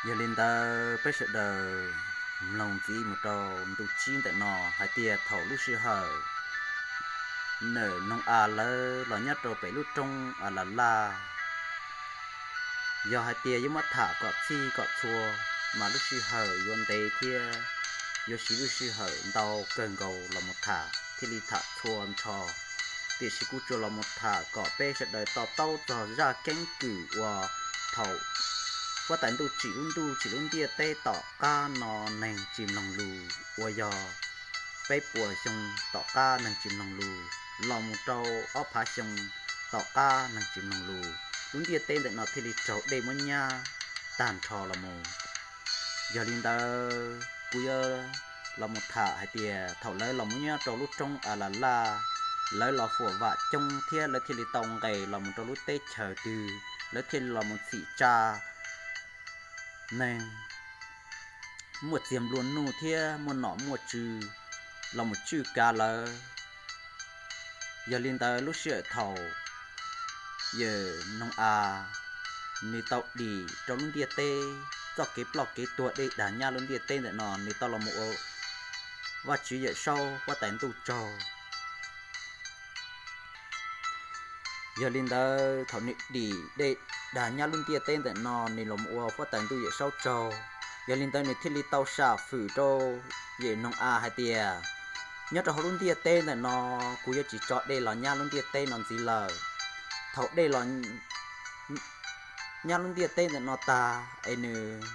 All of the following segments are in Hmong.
Yog li ntawd peb sawv daws mloog ntxiv mus rau ntu tsib ntawm no hais tias thaum lub sij hawm Nws Noog A lawv los nyob rau pem lub roob Alalaj, yog hais tias yuav muab tham kom txhij kom txhua mas lub sij hawm yuav ntev thiab yuav siv lub sij hawm ntau kawg nkaus los mus tham thiaj li tham txhua nrho. Tiam sis kuv tsuas los mus tham kom peb sawv daws to taub txog zaj keeb kwm uas thaum huab tais ntuj tsim lub ntuj tsim lub ntiaj teb tom qab no neeg tsis mloog lus uas yog peb puas xyoo tom qab neeg tsis mloog lus los mus rau ob phav xyoo tom qab neeg tsis mloog lus, lub ntiaj teb ntawm no thiaj li raug dej muab nyab tag nrho los mus. Yog li ntawd kuv yuav los mus tham hais tias thaum lawv los mus nyob rau lub roob Alalaj, lawv los fuam vam coob thiab lawv thiaj li tau nqes los mus rau lub teb chaws twg lawv thiaj li los mus txhim tsa neeg muaj txiag nplua nuj thiab muaj nom muaj tswv los mus tswj kav lawv. Yog li ntawd lub sij hawm thaum Yawm Noog A nws tau dim rau lub ntiaj teb txoj kev ploj kev tuag dej dag nyab lub ntiaj teb ntawm no nws tau los mus ua Vajtswv Yawm Saub huab tais ntuj tsaug. Yog li ntawd thaum nws dim dej dag nyab lub ntiaj teb ntawm no nws los ua huab tais ntuj Yawm Saub tsaug. Yog li ntawd nws thiaj li tau sam fwm rau Yawm Noog A hais tias nyob rau hauv lub ntiaj teb ntawm no kuv yuav tsis tso dej los nyab lub ntiaj teb no ntxiv lawm. Thaum dej los nyab lub ntiaj teb ntawm no tag es nws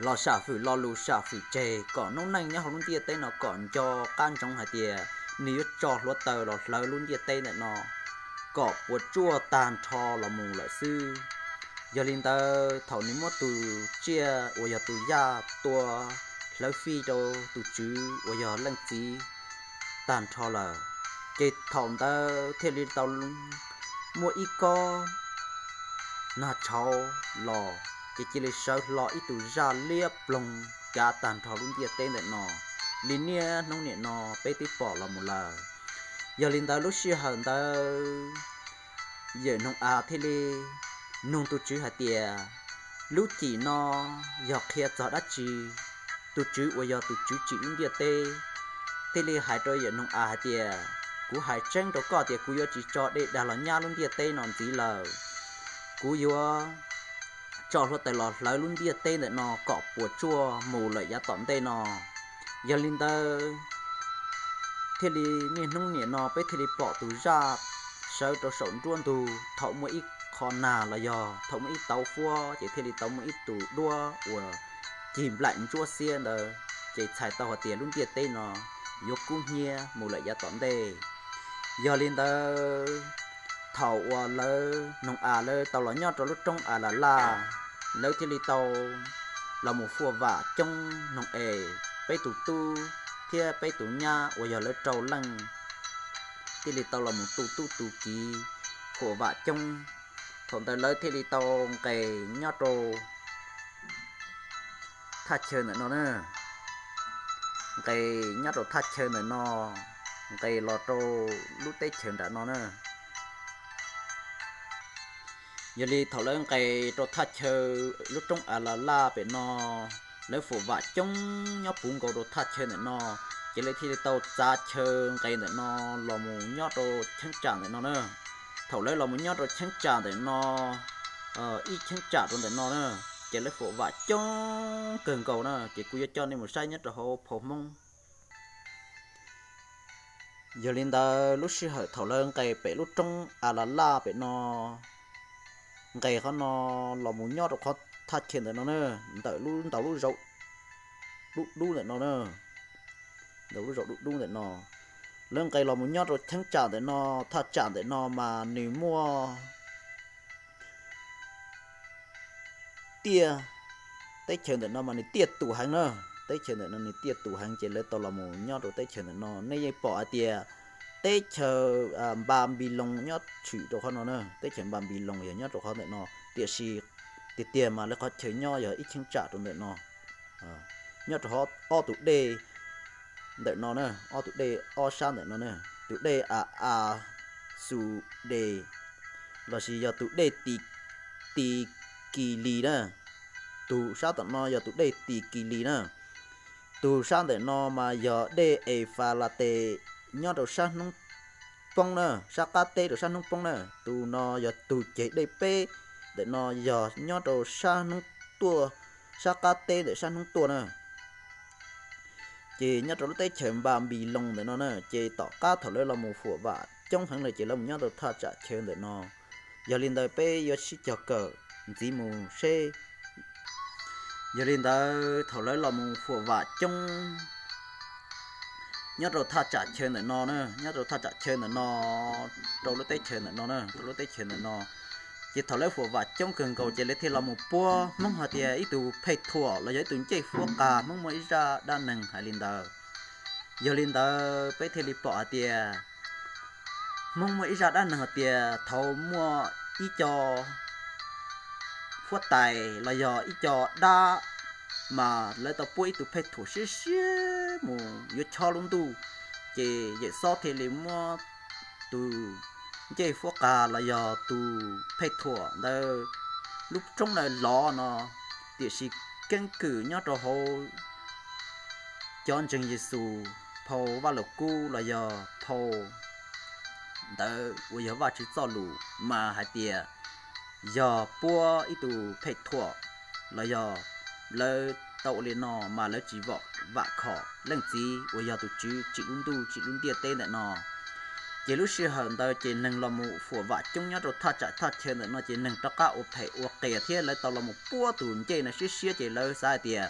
los sam fwm lo lus sam fwm tseg kom noob neej nyob hauv lub ntiaj teb no kom nco qab ntsoov hais tias nws yuav tso hluav taws los hlawv lub ntiaj teb ntawm no kom puas tsuaj tag nrho los mus lawm xwb. Yog li ntawd thaum nws muab tus tsiaj uas yog tus yaj tua hlawv fij rau tus tswv uas yog leej txiv tag nrho lawm, ces thaum ntawd thiaj li tau muaj ib kob nag tshauv los ces cia li sawv hlo ib tug zaj liab ploog kav tag nrho lub ntiaj teb ntawm no li niaj hnub niam no peb twb pom los mus lawm. Yog li ntawd lub sij hawm ntawd Yawm Noog A thiaj li nug tus tswv hais tias lub cim no yog qhia txog dab tsi? Tus tswv uas yog tus tswv tsim lub ntiaj teb thiaj li hais rau Yawm Noog A hais tias kuv hais tseeb rau koj tias kuv yuav tsis tso dej dag los nyab lub ntiaj teb no ntxiv lawm. Kuv yuav tso hluav taws los hlawv lub ntiaj teb ntawm no kom puas tsuaj mus lawm yav tom ntej no. Yog li ntawd thiaj li niaj hnub niam no peb thiaj li pom tus zaj sawv rau saum nruab ntug thaum muaj ib qho nag los yog thaum muaj ib tauv fuab ces thiaj li tau muaj ib tus duab uas cig nplaim ntsuab xiab ntawd ces txhais tau hais tias lub ntiaj teb no yuav kub hnyiab mus lawm yav tom ntej. Yog li ntawd thaum uas lawv Noog A lawv tau los nyob rau lub roob Alalaj, lawv thiaj li tau los mus fuam vam coob noog es peb tus tub thiab peb tus nyab uas yog lawv rau leej thiaj li tau los mus tu tub tu kiv fuam vam coob. Thaum ntawd lawv thiaj li tau nqes nyob rau thaj chaw ntawm no na, nqes nyob rau thaj chaw ntawm no, nqes los rau lub teb chaws nram no na. Yog li thaum lawv nqes rau thaj chaw lub roob Alalaj pem no, lawv fuam vam coob nyob puv nkaus rau thaj chaw ntawm no, ces lawv thiaj li tau txav chaw nqes ntawm no los mus nyob rau cheeb tsam ntawm no na. Thaum lawv los mus nyob rau cheeb tsam ntawm no, ib cheeb tsam rau ntawm no na, ces lawv fuam vam coob kawg nkaus na, ces kuv yuav coj nej mus saib nyob rau hauv phau Hmoob. Yog li ntawd lub sij hawm thaum lawv nqes pem lub roob Alalaj pem no, nqes qhov no los mus nyob rau qhov thaj chaw ntawm no na, ntawm lub ntaus lub zaum dub dub ntawm no na, ntaus lub zaum dub dub ntawm no, lawv nqes los mus nyob rau cheeb tsam ntawm no, thaj tsam ntawm no mas nws muaj tiaj, teb chaws ntawm no mas nws tiaj tus heev na, teb chaws ntawm no nws tiaj tus heev ces lawv tau los mus nyob rau teb chaws ntawm no. Nej yeej pom hais tias teb chaws Npanpiloos nyob tshwm rau qhov no na, teb chaws Npanpiloos yog nyob rau qhov ntawm no, tiam sis tiag tiag mas lawv qhov chaw nyob yog ib cheeb tsam rau ntawm no, nyob rau ob tus dej ntawm no na, ob tus dej ob sab ntawm no na, tus dej A A Xu Des lossis yog tus dej Ti Kis Lis na. tus sab tom no yog tus dej Tis Kis Lis na. Tus sab ntawm no mas yog dej Es Fas Las Tes nyob rau sab hnub poob na, sab qab teb rau sab hnub poob na. Tus no yog tus ceg dej peb ntawm no yog nyob rau sab hnub tuaj, sab qab teb ntawm sab hnub tuaj na. Ces nyob rau lub teb chaws Npas Npis Loos ntawm no na, ces tom qab thaum lawv los mus fuam vam coob heev lawm ces lawv mus nyob rau thaj tsam chaw ntawm no. Yog li ntawd peb yuav sib cog kawm ntxiv mus seb. Yog li ntawd thaum lawv los mus fuam vam coob nyob rau thaj tsam chaw ntawm no na, nyob rau thaj tsam chaw ntawm no, rau lub teb chaws ntawm no na, rau lub teb chaws ntawm no, ces thaum lawv fuam vam coob kawg nkaus ces lawv thiaj los mus puab Hmoob hais tias ib tug phej thuam los yog ib tug ncej huab qa, Hmoob muaj ib zaj dab neeg hais li ntawd. Yog li ntawd peb thiaj li pom hais tias Hmoob muaj ib zaj dab neeg hais tias thaum muaj ib co huab tais los yog ib co dab mas lawv tau puab ib tug phej thuam siab siab mus yuav chob lub ntuj, ces Yawm Xob thiaj li muab tus ncej huab qa los yog tus phej thuam ntawd lub roob ntawd lov no, tiam sis keeb kwm nyob rau hauv cov ntseeg Yexus phau Vaj Lug Kub los yog phau ntawd uas yog Vajtswv txoj lus mas hais tias yog puab ib tug phej thuam los yog lawv tau ua li no mas lawv tsis vam khom Leej Txiv uas yog tus Tswv tsim lub ntuj tsim lub ntiaj teb ntawm no. Ces lub sij hawm ntawd ces neeg los mus fuam vam coob nyob rau thaj tsam thaj chaw ntawm no ces neeg rov qab ua phem ua qias thiab lawv tau los mus puab tus ncej no siab siab ces lawv xav hais tias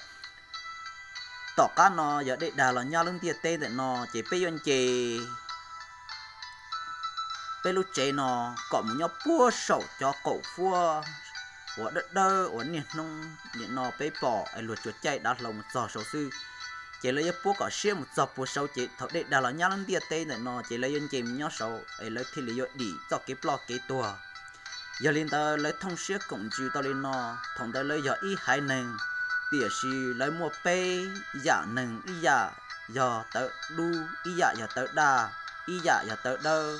tom qab no yog dej dag los nyab lub ntiaj teb ntawm no ces peb yuav nce peb lub tsev no kom mus nyob puag saum cov qaum fuab uas dawb dawb uas niaj hnub nim no peb pom es luag tsuas caij dav hlau mus txog saud xwb. Ces lawv yuav puab kom siab mus txog puag saud ces thaum dej dag los nyab lub ntiaj teb ntawm no ces lawv yuav nce mus nyob saud es lawv thiaj li yuav dim txoj kev ploj kev tuag. Yog li ntawd lawv thooj siab koom ntsws tau li no, thaum ntawd lawv yog ib haiv neeg, tiam sis lawv muaj peb yam neeg, ib yam yog tawv dub, ib yam yog tawv daj, ib yam yog tawv dawb.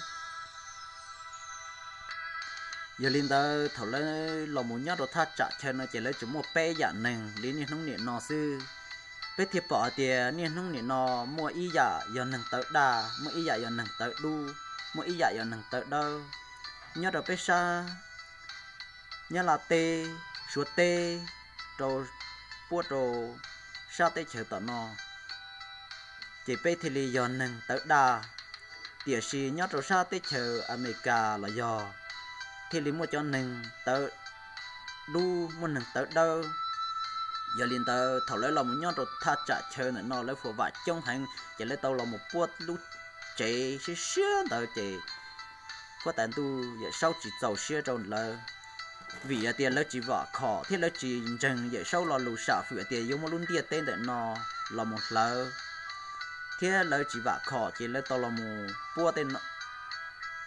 Yog li ntawd thaum lawv los mus nyob rau thaj tsam chaw no ces lawv tsuas muaj peb yam neeg li niaj hnub nim no xwb. Peb thiaj pom hais tias niaj hnub nim no muaj ib yam yog neeg tawv daj, muaj ib yam yog neeg tawv dub, muaj ib yam yog neeg tawv dawb. Nyob rau peb sab Nyab Laj teb, Suav teb, rau puab rau sab teb chaws tom no, ces peb thiaj li yog neeg tawv daj. Tiam sis nyob rau sab teb chaws Amelikas los yog thiaj li muaj cov neeg tawv dub, muaj neeg tawv dawb. Yog li ntawd thaum lawv los mus nyob rau thaj tsam chaw ntawm no lawv fuam vam coob heev ces lawv tau los mus puab lub tsev siab siab ntawd ces huab tais ntuj Yawm Saub tsis txaus siab rau lawv, vim hais tias lawv tsis vam khom thiab lawv tsis ntseeg Yawm Saub lo lus sam fwm hais tias yuav muaj lub ntiaj teb ntawm no los mus hlawv, thiab lawv tsis vam khom ces lawv tau los mus puab tej,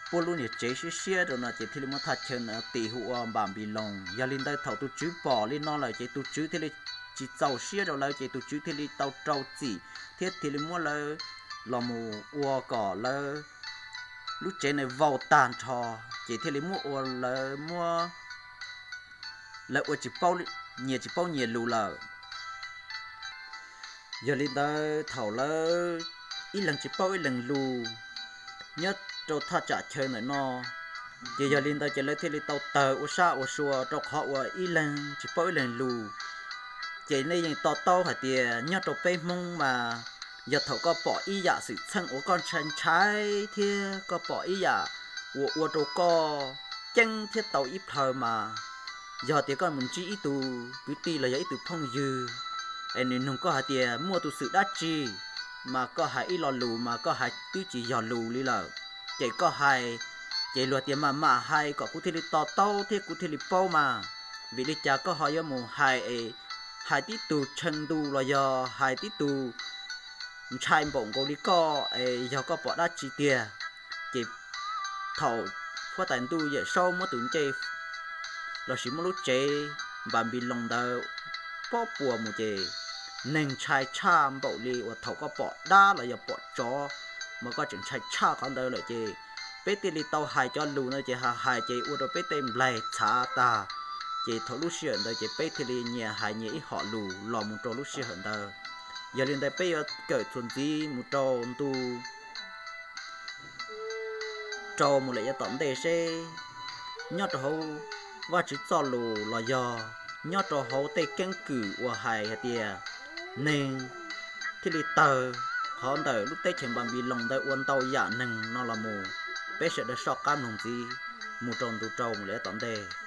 puab lub niag tsev siab siab rau no ces thiaj li muab thaj chaw no tis hu ua Npanpiloos. Yog li ntawd thaum tus Tswv pom li no lawm ces tus Tswv thiaj li tsis txaus siab rau lawv ces tus Tswv thiaj li tau rau txim thiab thiaj li muab lawv los mus ua kom lawv lub tsev na vau tag nrho, ces thiaj li muab ua lawv muab, lawv ua tsis paub, nyias tsis paub nyias lus lawm. Yog li ntawd thaum lawv ib leeg tsis paub ib leeg lus nyob rau thaj tsam chaw ntawm no, ces yog li ntawd ces lawv thiaj li tau tawg ua sab ua sua rau qhov uas ib leeg tsis paub ib leeg lus. Ces nej yeej to taub hais tias nyob rau peb Hmoob mas yog thaum koj pom ib yam xwm txheej uas koj ntshai ntshai thiab koj pom ib yam uas ua rau koj ceeb thiab tau ib plhaw mas, yog tias koj mus ntsib ib tug kwv tij los yog ib tug phooj ywg es nws nug koj hais tias muaj tus xwm dab tsi, mas koj hais ib lo lus mas koj hais twb tsis yog lus li lawm. Ces koj hais, ces luag tias mas mam hais kom kuv thiaj li to taub thiab kuv thiaj li paub mas, vim li cas koj ho yuav mus hais es hais tib tug tshee ntu los yog hais tib tug ntshai npaum nkaus li koj es yog koj pom dab tsi tiag? Ces thaum huab tais ntuj Yawm Saub muab tus ncej lossis muab lub tsev Npanpiloos ntawd pob puas mus ces neeg ntshai tshaj npaum li uas thaum koj pom dab los yog pom tsov mas koj tseem ntshai tshaj qhov ntawd lawm ces peb thiaj li tau hais cov lus ntawd ces hais hais ces ua rau peb tej nplaig txhav tag, Ces thaum lub sij hawm ntawd ces peb thiaj li nyias hais nyias ib hom lus los mus rau lub sij hawm ntawd. Yog li ntawd peb yuav kawm txuas ntxiv mus rau ntu rau mus lawm yav tom ntej seb nyob rau hauv Vajtswv txoj lus los yog nyob rau hauv tej keeb kwm uas hais hais tias neeg thiaj li tawg qhov ntawm lub teb chaws Npanpiloos ntawd ua ntau yam neeg no los mus. Peb sawv daws soj qab mloog ntxiv mus rau ntu rau mus lawm yav tom ntej.